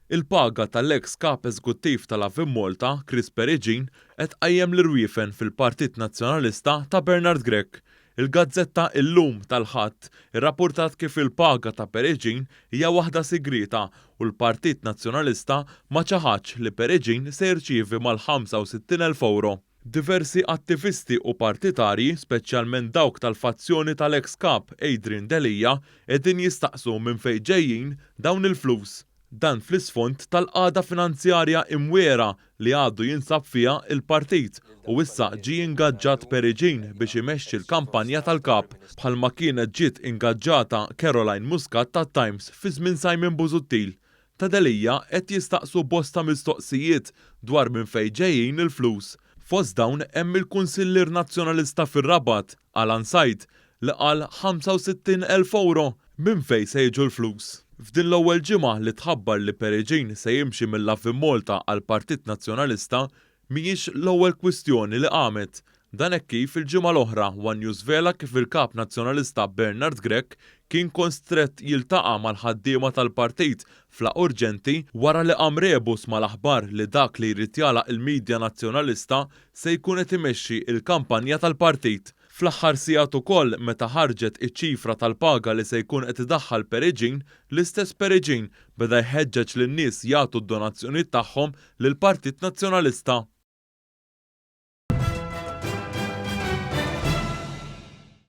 Il-paga tal-eks Kap Eżkuttiv tal-Avin Malta, Chris Peregin, qed tqajjem l-irwiefen fil-Partit Nazzjonalista ta' Bernard Grech. Il-gazzetta Illum tal-Ħadd irrappurtat kif il-paga ta' Peregin hija waħda sigrieta u l-Partit Nazzjonalista ma ċaħadx li Peregin se jirċievi mal-65,000 ewro. Diversi attivisti u partitarji, speċjalment dawk tal-fazzjoni tal-eks Kap Adrian Delia, qegħdin jistaqsu minn fejn ġejjin dawn il-flus. Dan fl-isfond tal-qagħda finanzjarja imwiegħra li għadu jinsab fiha l-partit u issa ġie ingaġġat Peregin biex imexxi l-kampanja tal-Kap, bħalma kienet ġiet ingaġġata Caroline Muscat tat-Times fi żmien Simon Busuttil. Ta' Delia qed jistaqsu bosta mistoqsijiet dwar minn fejn ġejjin il-flus. Fost dawn hemm il-Kunsillier Nazzjonalista fir-Rabat, Alan Said, li qal 65,000 ewro. Minn fejn se jiġu l-flus? F'din l-ewwel ġimgħa li tħabbar li Peregin se jimxi mill-Lovin Malta għall-Partit Nazzjonalista, Mhijiex l-ewwel kwistjoni li qamet. Dan hekk kif il-ġimgħa l-oħra one News żvela kif il-Kap Nazzjonalista Bernard Grech kien konstrett jiltaqa' mal-ħaddiema tal-partit f'laqgħa urġenti wara li qam rebus mal-aħbar li dak li jrid jagħlaq il-media Nazzjonalista se jkun qed imexxi l-kampanja tal-partit. Fl-aħħar sigħat ukoll meta ħarġet iċ-ċifra tal-paga li se jkun qed idaħħal Peregin, l-istess Peregin beda jħeġġeġ lin-nies jagħtu d-donazzjonijiet tagħhom lill-Partit Nazzjonalista.